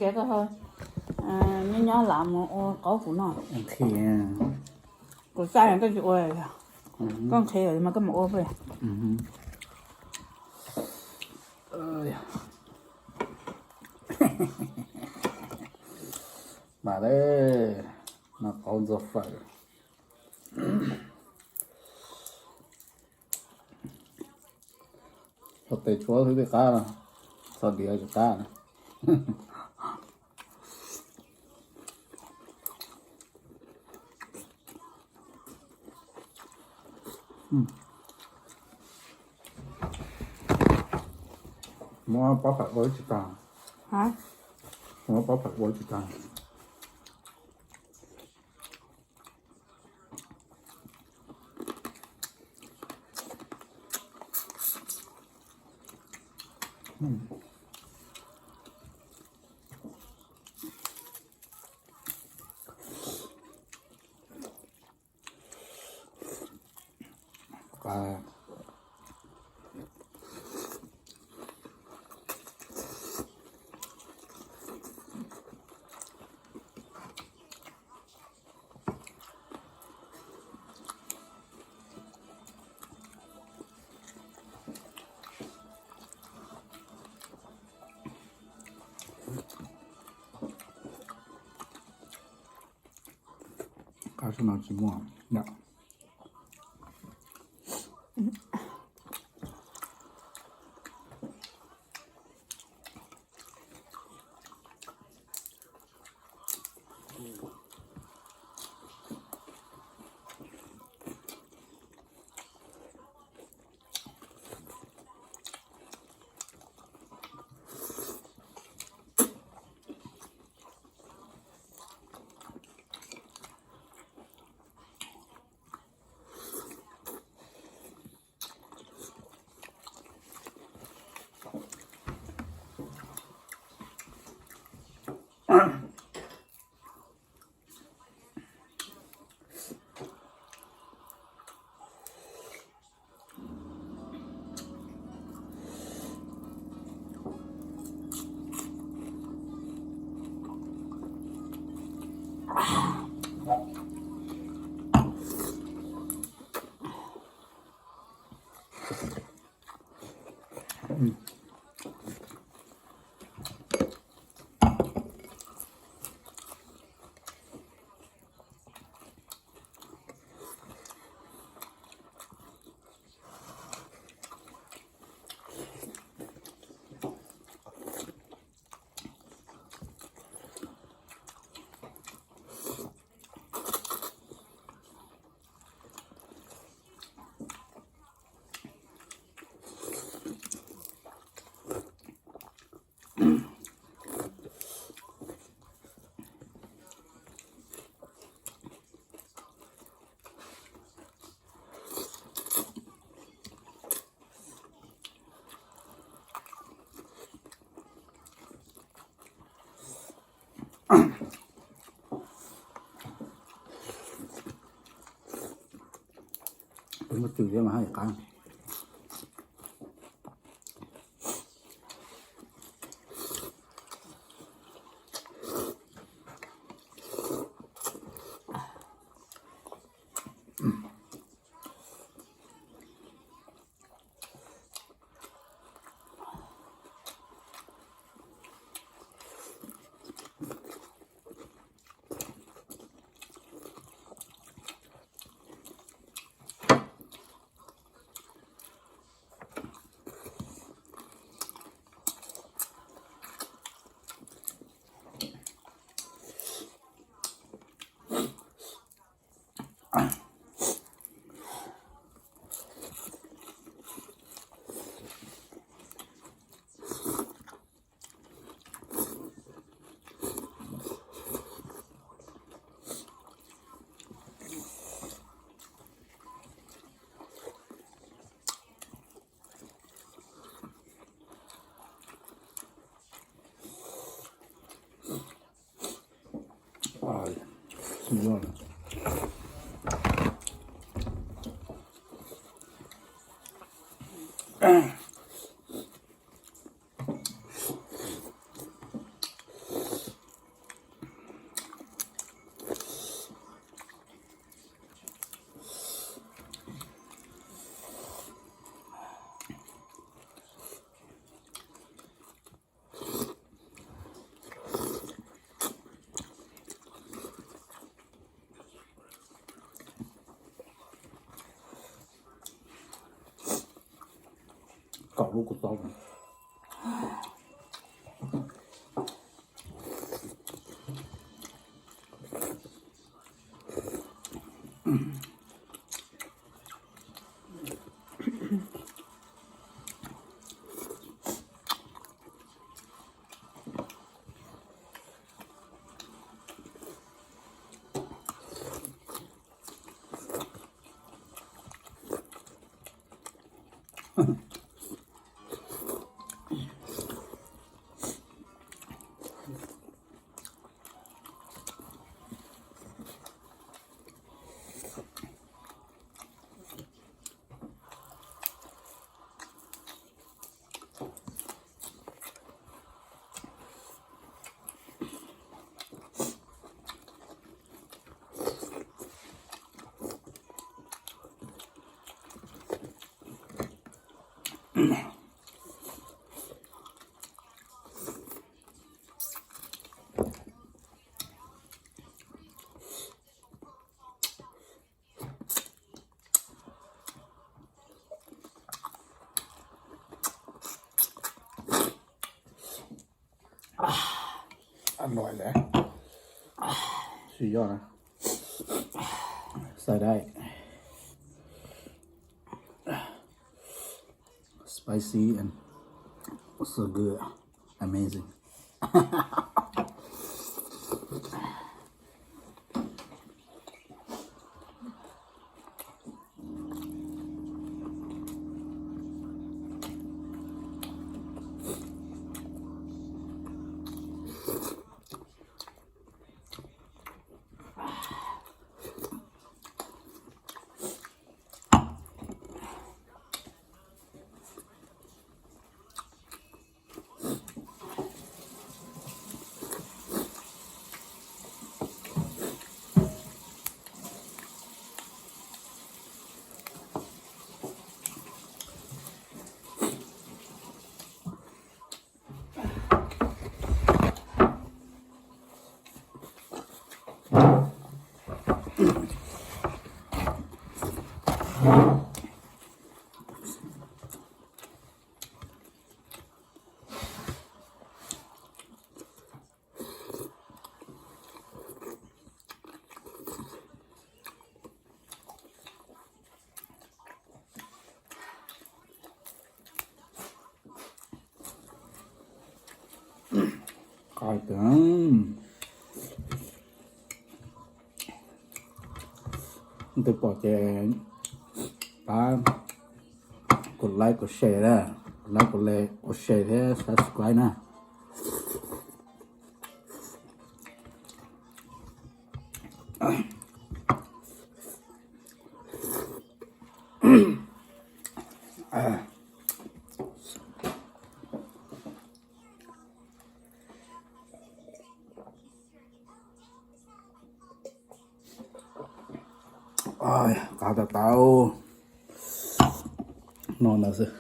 Ces koj nyob nyob lam mus ua qaub kuv no. Kuv txaj koj tsis ua, koj nqhis mas koj mus ua. Mas, noj qaub ntxuag fawm. Txog tes tshuav xwb twb qab no, txog diav tsis qab na. Muab pob pam ua tsis tag. Muab pob pam ua tsis tag. Qab no tsis muaj yom. Peb muab tws thiab mas haj yam qab. Lub kuv tau. Ăn nổi lắm. Suy do na. Xài đây. Spicy and so good. Amazing. Qos kawg. Leej twg pom ces pab kuv like, kuv share na, kuv like, kuv share thiab subscribe na. Qab tau tau no ntawd xwb.